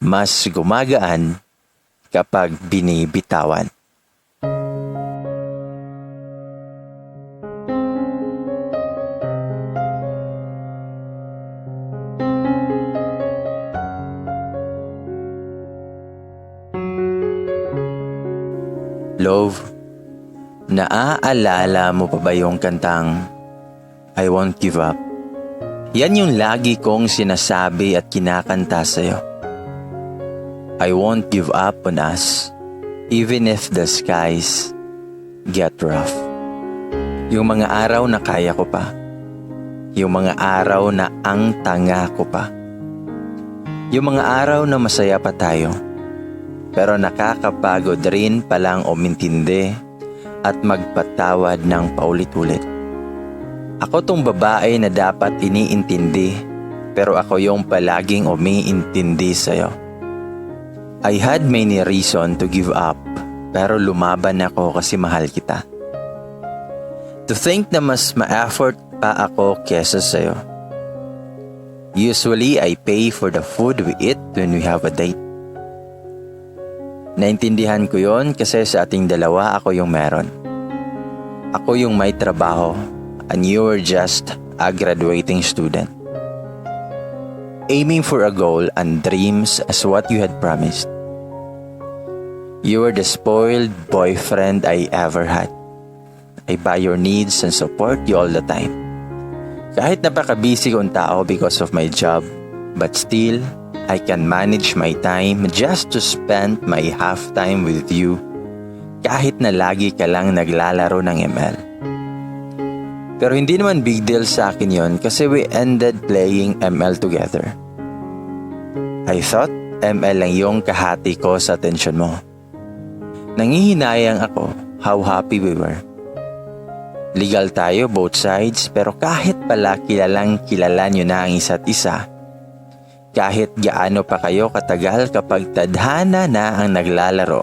Mas gumagaan kapag binibitawan. Love, naaalala mo pa ba yung kantang "I Won't Give Up"? Yan yung lagi kong sinasabi at kinakanta sa'yo. I won't give up on us, even if the skies get rough. Yung mga araw na kaya ko pa. Yung mga araw na ang tanga ko pa. Yung mga araw na masaya pa tayo. Pero nakakapagod rin palang umintindi at magpatawad ng paulit-ulit. Ako tong babae na dapat iniintindi, pero ako yung palaging umiintindi sa'yo. I had many reason to give up, pero lumaban ako kasi mahal kita. To think na mas ma-effort pa ako kesa sa'yo. Usually, I pay for the food we eat when we have a date. Naintindihan ko yon kasi sa ating dalawa, ako yung meron. Ako yung may trabaho and you were just a graduating student, aiming for a goal and dreams as what you had promised. You were the spoiled boyfriend I ever had. I buy your needs and support you all the time. Kahit napaka-busy kong tao because of my job, but still, I can manage my time just to spend my half time with you kahit na lagi ka lang naglalaro ng ML. Pero hindi naman big deal sa akin yon kasi we ended playing ML together. I thought ML lang yung kahati ko sa atensyon mo. Nanghihinayang ako how happy we were. Legal tayo both sides, pero kahit pala kilalang kilala nyo na ang isa't isa, kahit gaano pa kayo katagal, kapag tadhana na ang naglalaro,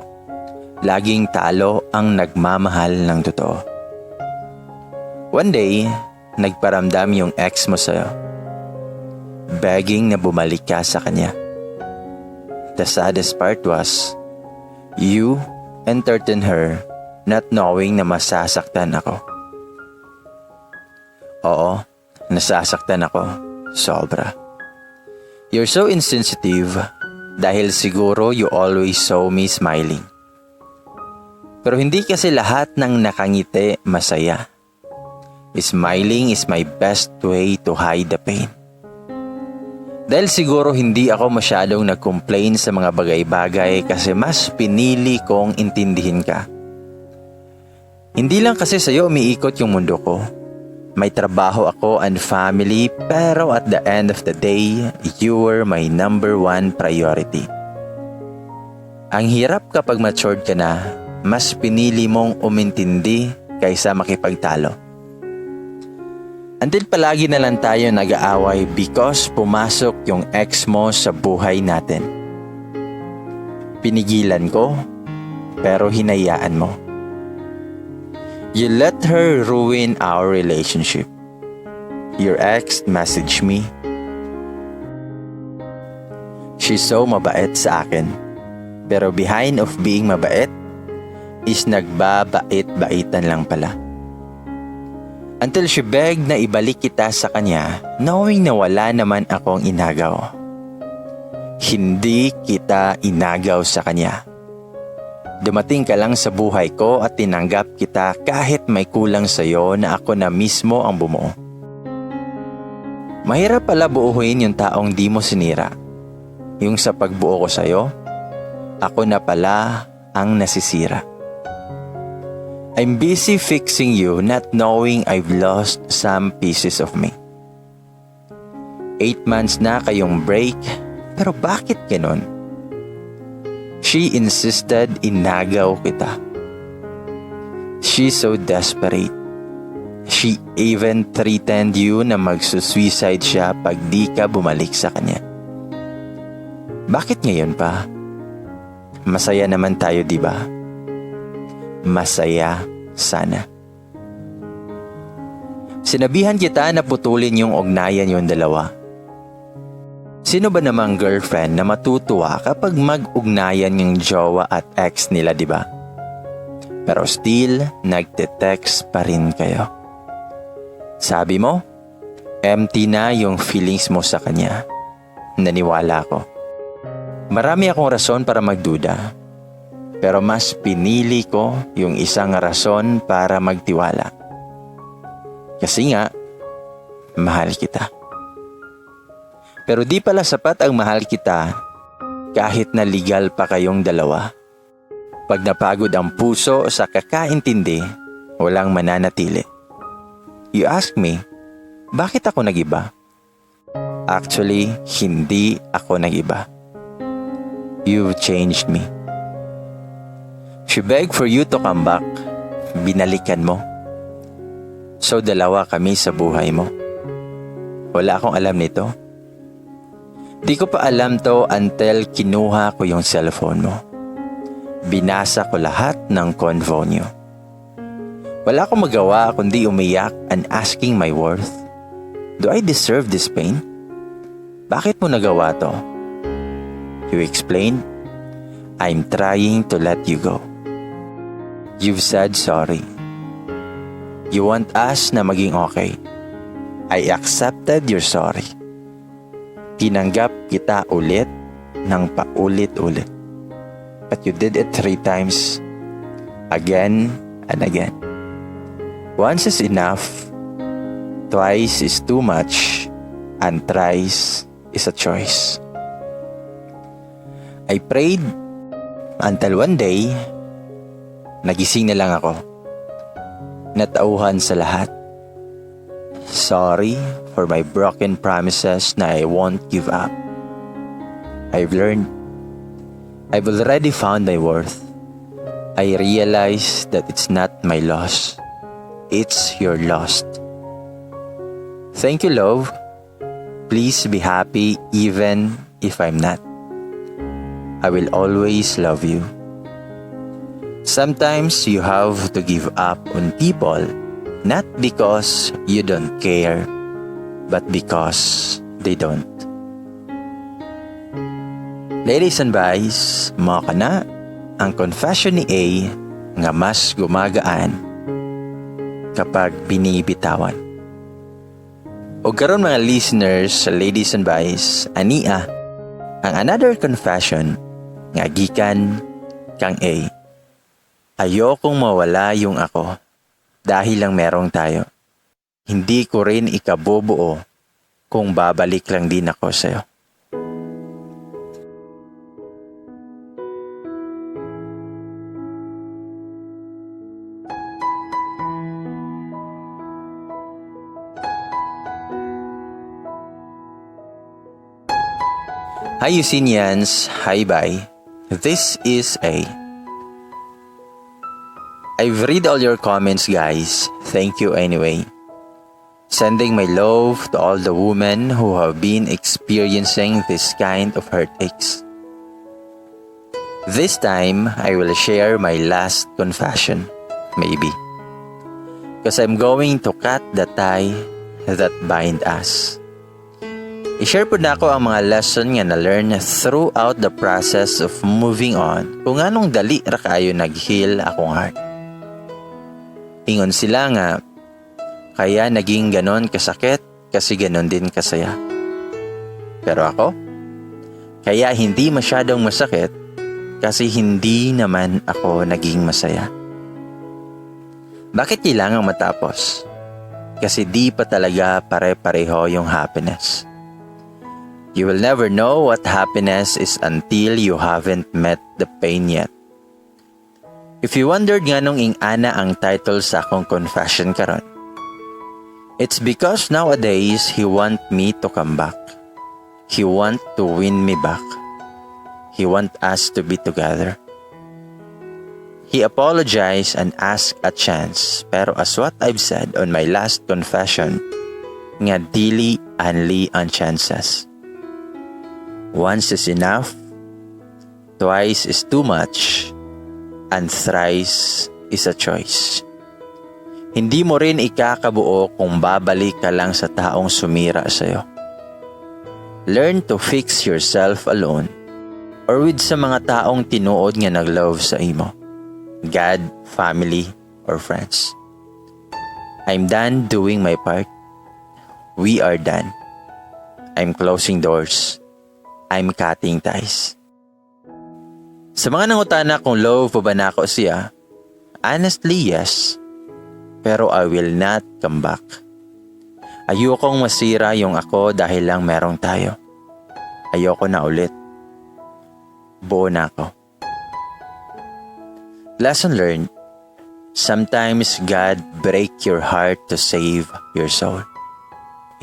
laging talo ang nagmamahal ng totoo. One day, nagparamdam yung ex mo sa'yo, begging na bumalik ka sa kanya. The saddest part was, you entertained her not knowing na masasaktan ako. Oo, nasasaktan ako. Sobra. You're so insensitive dahil siguro you always saw me smiling. Pero hindi kasi lahat ng nakangiti, masaya. Smiling is my best way to hide the pain. Dahil siguro hindi ako masyadong nag-complain sa mga bagay-bagay kasi mas pinili kong intindihin ka. Hindi lang kasi sa'yo umiikot yung mundo ko. May trabaho ako and family, pero at the end of the day, you were my number one priority. Ang hirap kapag matured ka na, mas pinili mong umintindi kaysa makipagtalo. Until palagi na lang tayo nag-aaway because pumasok yung ex mo sa buhay natin. Pinigilan ko, pero hinayaan mo. You let her ruin our relationship. Your ex messaged me. She's so mabait sa akin. Pero behind of being mabait is nagbabait-baitan lang pala. Until she begged na ibalik kita sa kanya, knowing na wala naman akong inagaw. Hindi kita inagaw sa kanya. Dumating ka lang sa buhay ko at tinanggap kita kahit may kulang sa'yo na ako na mismo ang bumuo. Mahirap pala buuhin yung taong di mo sinira. Yung sa pagbuo ko sa'yo, ako na pala ang nasisira. I'm busy fixing you, not knowing I've lost some pieces of me. 8 months na kayong break, pero bakit ganun? She insisted inagaw kita. She's so desperate. She even threatened you na magsusuicide siya pag di ka bumalik sa kanya. Bakit ngayon pa? Masaya naman tayo, di ba? Masaya sana. Sinabihan kita na putulin yung ugnayan yung dalawa. Sino ba namang girlfriend na matutuwa kapag mag-ugnayan yung jowa at ex nila, di ba? Pero still, nagte-text pa rin kayo. Sabi mo, empty na yung feelings mo sa kanya. Naniwala ako. Marami akong rason para magduda. Pero mas pinili ko yung isang rason para magtiwala. Kasi nga, mahal kita. Pero di pala sapat ang mahal kita kahit na legal pa kayong dalawa. Pag napagod ang puso sa kakaintindi, walang mananatili. You ask me, bakit ako nag-iba? Actually, hindi ako nag-iba. You've changed me. She begged for you to come back. Binalikan mo. So dalawa kami sa buhay mo. Wala akong alam nito. Di ko pa alam to until kinuha ko yung cellphone mo. Binasa ko lahat ng convo niyo. Wala akong magawa kundi umiyak and asking my worth. Do I deserve this pain? Bakit mo nagawa to? You explained, "I'm trying to let you go." You've said sorry. You want us na maging okay. I accepted your sorry. Tinanggap kita ulit ng paulit-ulit. But you did it three times. Again and again. Once is enough. Twice is too much. And thrice is a choice. I prayed until one day, nagising na lang ako. Natauhan sa lahat. Sorry for my broken promises na I won't give up. I've learned. I've already found my worth. I realize that it's not my loss. It's your loss. Thank you, love. Please be happy even if I'm not. I will always love you. Sometimes you have to give up on people not because you don't care, but because they don't. Ladies and boys, mao kana ang confession ni A nga mas gumagaan kapag binibitawan. O karon, mga listeners sa Ladies and Boys, ania ang another confession nga gikan kang A. Ayokong mawala yung ako dahil lang merong tayo. Hindi ko rin ikabubuo kung babalik lang din ako sa'yo. Hi Eugenians, hi bye. This is A. I've read all your comments, guys. Thank you anyway. Sending my love to all the women who have been experiencing this kind of heartaches. This time, I will share my last confession, maybe. Because I'm going to cut the tie that bind us. I-share pud nako ang mga lesson nga na-learn throughout the process of moving on kung anong dali ra kaayo nag-heal akong heart. Ingon sila nga, kaya naging ganon kasakit kasi ganon din kasaya. Pero ako, kaya hindi masyadong masakit kasi hindi naman ako naging masaya. Bakit kailangang matapos? Kasi di pa talaga pare-pareho yung happiness. You will never know what happiness is until you haven't met the pain yet. If you wondered nganong ing-ana ang title sa akong confession karon, it's because nowadays he want me to come back. He want to win me back. He want us to be together. He apologized and asked a chance, pero as what I've said on my last confession, nga dili only ang chances. Once is enough, twice is too much, and thrice is a choice. Hindi mo rin ikakabuo kung babalik ka lang sa taong sumira sa'yo. Learn to fix yourself alone or with sa mga taong tinuod nga nag-love sa imo. God, family, or friends. I'm done doing my part. We are done. I'm closing doors. I'm cutting ties. Sa mga nangutana kung love pa ba nako siya, honestly, yes. Pero I will not come back. Ayokong masira yung ako dahil lang merong tayo. Ayoko na ulit. Buo na ako. Lesson learned. Sometimes God break your heart to save your soul.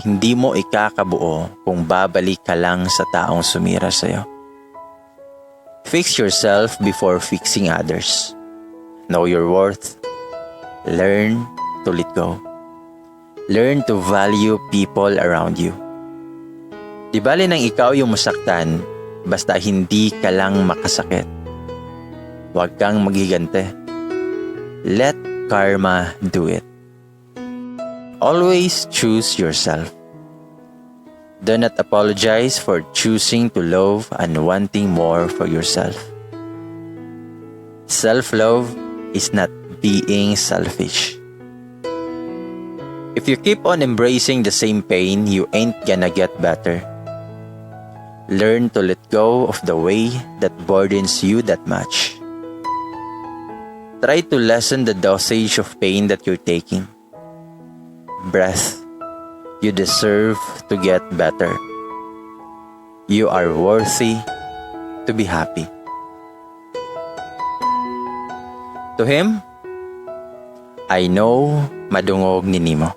Hindi mo ikakabuo kung babalik ka lang sa taong sumira sa'yo. Fix yourself before fixing others. Know your worth. Learn to let go. Learn to value people around you. Di bale nang ikaw yung masaktan, basta hindi ka lang makasakit. Huwag kang maghigante. Let karma do it. Always choose yourself. Do not apologize for choosing to love and wanting more for yourself. Self-love is not being selfish. If you keep on embracing the same pain, you ain't gonna get better. Learn to let go of the way that burdens you that much. Try to lessen the dosage of pain that you're taking. Breath. You deserve to get better. You are worthy to be happy. To him, I know madungog ni nimo.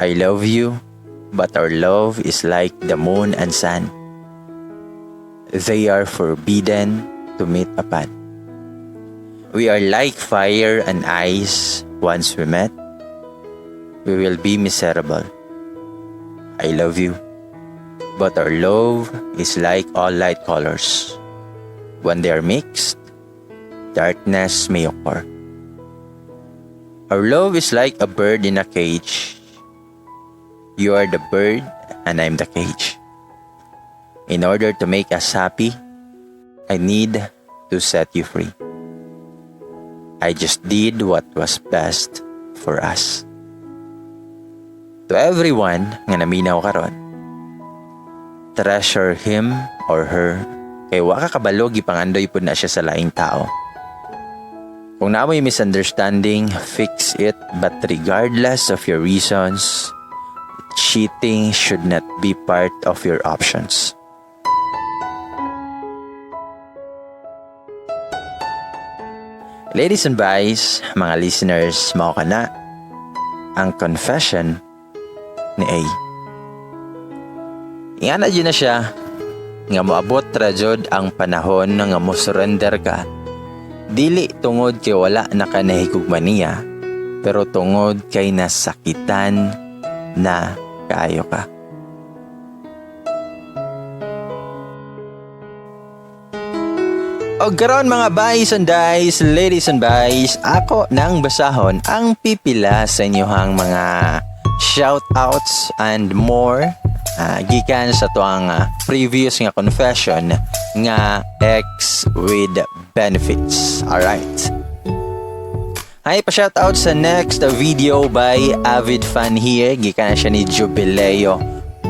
I love you, but our love is like the moon and sun. They are forbidden to meet upon. We are like fire and ice. Once we met, we will be miserable. I love you, but our love is like all light colors. When they are mixed, darkness may occur. Our love is like a bird in a cage. You are the bird and I'm the cage. In order to make us happy, I need to set you free. I just did what was best for us. To everyone nga naminaw karon, treasure him or her kay wa ka kabalo gipangandoy pud na siya sa laing tao. Kung naa moy misunderstanding, fix it, but regardless of your reasons, cheating should not be part of your options. Ladies and boys, mga listeners, mao ka na ang confession ni A. Ingana jud na siya nga moabot ra jud ang panahon nga mo surrender ka. Dili tungod kay wala na ka nahigugma niya, pero tungod kay nasakitan na kaayo ka. Og karon, mga bays and days, ladies and boys, ako nang basahon ang pipila sa inyohang mga shout-outs and more gikan sa tuang previous nga confession nga ex with benefits. Alright. Hi, pa-shoutout sa next video by Avid Fan here. Gikan na siya ni Jubileo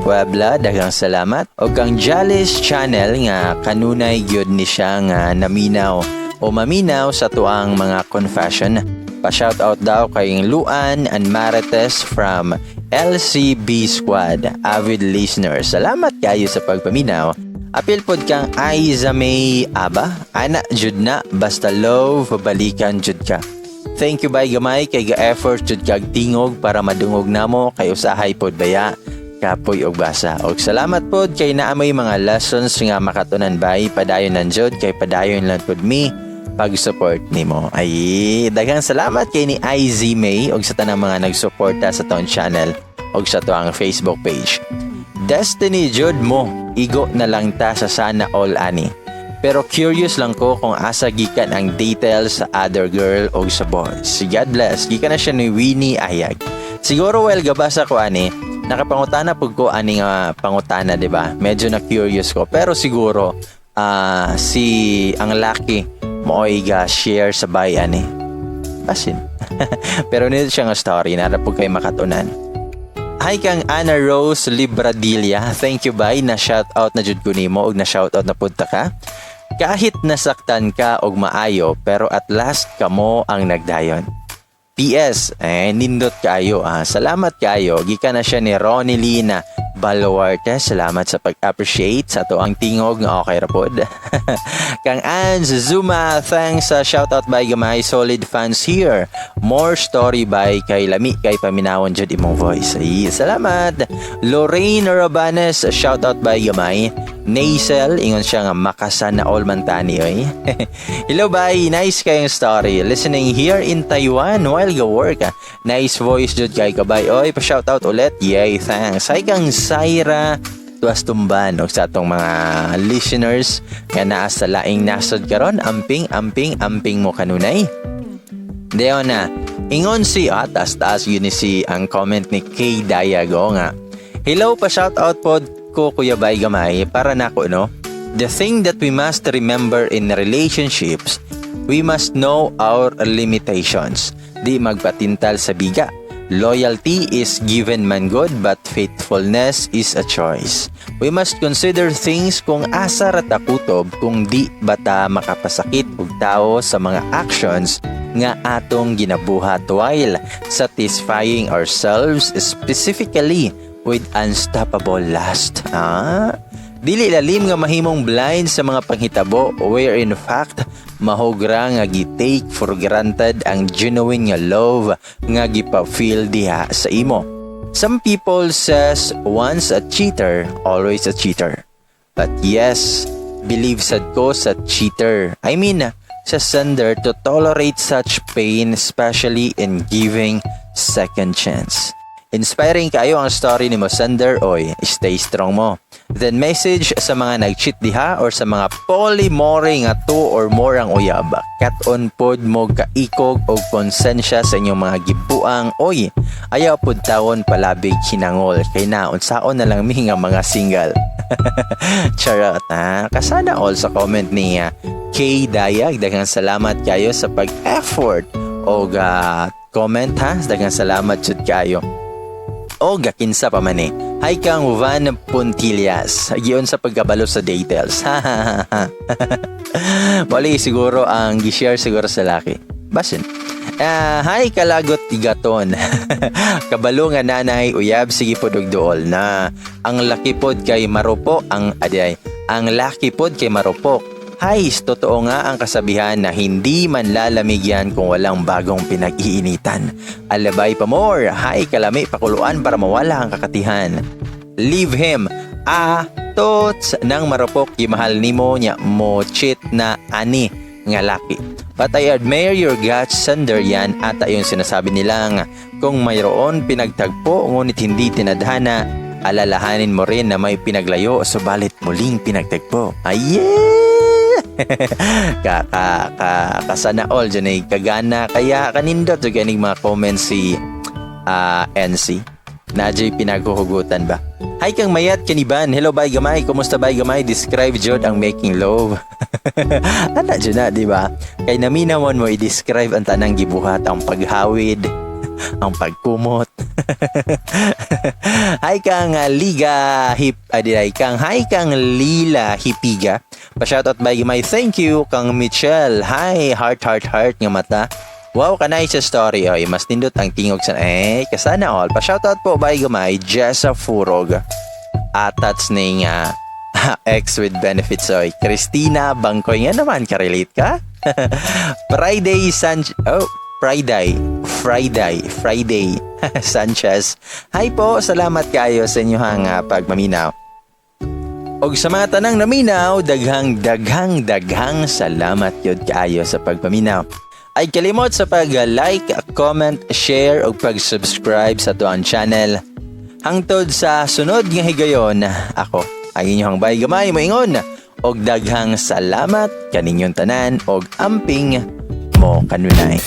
Puebla. Daghang salamat. Og kang Jalis Channel nga kanunay gyud ni siya nga naminaw o maminaw sa tuang mga confession. Pa-shoutout daw kay Luan and Marites from LCB Squad, avid listener. Salamat kayo sa pagpaminaw. Apil pod kang Aiza May Aba. Ana jud na, basta love balikan jud ka. Thank you, bay, gamay kay ga-effort jud kag tingog para madungog namo kay usahay pod baya kapoy og basa. Og salamat pod kay naa moy mga lessons nga makatunan, bay. Padayon lang jud kay padayon lang pod mi pag-support nimo. Ay, daghang salamat kay ni IZ May og sa tanang mga nagsuporta sa atong channel og sa tuang Facebook page. Destiny jud mo, igo na lang ta sa sana all ani. Pero curious lang ko kung asa gikan ang details sa other girl o sa boys. God bless. Gikan na siya ni Winnie Ayag. Siguro while gabasa ko ani, Nakapangutana pud ko ani nga pangutana, di ba? Medyo na curious ko. Pero siguro si ang laki mooy ga share sa bayan eh. Basin. Pero nito siya nga story na pud kay makatunan. Hi kang Ana Rose Libradilla. Thank you, bay, na shout out na jud ko nimo og na shout out na pud ta ka. Kahit nasaktan ka og maayo, pero at last kamo ang nagdayon. PS, eh, nindot kayo. Ah. Salamat kayo. Gikan na siya ni Ronnie Lina Baluarte. Salamat sa pag-appreciate sa ato ang tingog nga okay ra pod. Kang Ans Zuma, thanks sa shoutout, bay gamay. Solid fans here. More story, bay, kay lami kay paminawon jud imong voice. Ay, salamat. Lorraine Rabanes, shoutout, bay gamay. Naisel, ingon siya nga makasana all man tani oy. Hello bay, nice kayong story. Listening here in Taiwan while go work. Ah. Nice voice jud kay kabay. Oy, pa shoutout ulit. Yay, thanks. Hi kang Zaira Tuastumban og sa atong mga listeners nga naa sa laing nasod karon, amping, amping, amping mo kanunay. Dayon na, ingon si taas taas yun ni si ang comment ni Kay Dayago nga. Hello, pa shoutout pod ko, Kuya Bay Gamay, para nako, no. The thing that we must remember in relationships, we must know our limitations. Di magpatintal sa biga. Loyalty is given man gud, but faithfulness is a choice. We must consider things kung asa ra ta kutob, kung di ba ta makapasakit og tao sa mga actions nga atong ginabuhat while satisfying ourselves, specifically with unstoppable lust. Ah, dili lalim nga mahimong blind sa mga panghitabo where in fact mahugra nga gi-take for granted ang genuine nga love nga gipa-feel diha sa imo. Some people says once a cheater, always a cheater. But yes, believe sad ko sa cheater. I mean, sa sender to tolerate such pain, especially in giving second chance. Inspiring kayo ang story ni mo, sender, oy. Stay strong mo. Then message sa mga nag-cheat diha or sa mga polyamory nga two or more ang uyab. Kat-on pod mo kaikog og konsensya sa inyong mga gibuang oy. Ayaw pod tawon palabig hinangol kay na unsaon na lang mi nga mga single. Charot ha. Kasana all sa comment ni Kay Dayag. Daghang salamat kayo sa pag-effort og comment ha. Daghang salamat jud kayo. O gakinsa pa man eh. Hi kang Van Puntillas. Giyon sa pagkabalo sa details. Mali siguro ang gi-share siguro sa laki. Basin. Ah, hi kalagot igaton. Kabalo nga nanay uyab, sige pod og duol na. Ang laki pod kay marupo ang aday. Ang laki pod kay marupok. Hay, totoo nga ang kasabihan na hindi man lalamig yan kung walang bagong pinag-iinitan. Alabay pa more. Hi kalami, pakuluan para mawala ang kakatihan. Leave him. Ah, tots nang marupok gimahal nimo nya mo cheat na ani nga laki. But I admire your guts, sender. Yan ata yung sinasabi nilang kung mayroon pinagtagpo ngunit hindi tinadhana, alalahanin mo rin na may pinaglayo subalit muling pinagtagpo. Ay, ka ka ka kasana all dyan ay kagana kaya kanindot jud ganing mga comments si NC na jay pinaghuhugutan ba. Hi kang Mayat Kaniban. Hello, bay gamay. Kumusta, bay gamay? Describe jud ang making love. Ana jud na, di ba? Kay naminawon mo i-describe ang tanang gibuhat, ang paghawid, ang pagkumot. Hi kang Liga Hip adi kang hi kang Lila Hipiga. Pa-shoutout, bay gamay. Thank you kang Michelle. Hi, heart, heart, heart nga mata. Wow, kanay sa story oy, mas nindot ang tingog sa eh kasana all. Pa-shoutout po, bay gamay, Jessa Furog. Atats ning ex with benefits oy. Christina Bangkoy nga naman ka-relate ka? Friday San Oh, Friday, Friday, Friday Sanchez. Hi po, salamat kayo sa inyong pagmaminaw. Og sa mga tanang naminaw, daghang daghang daghang salamat yun kaayo sa pagpaminaw. Ay kalimot sa pag-like, comment, share ug pag-subscribe sa atuang channel. Hangtod sa sunod nga higayon, ako ang inyong bay gamay moingon og daghang salamat kaninyong tanan og amping mo kanunay.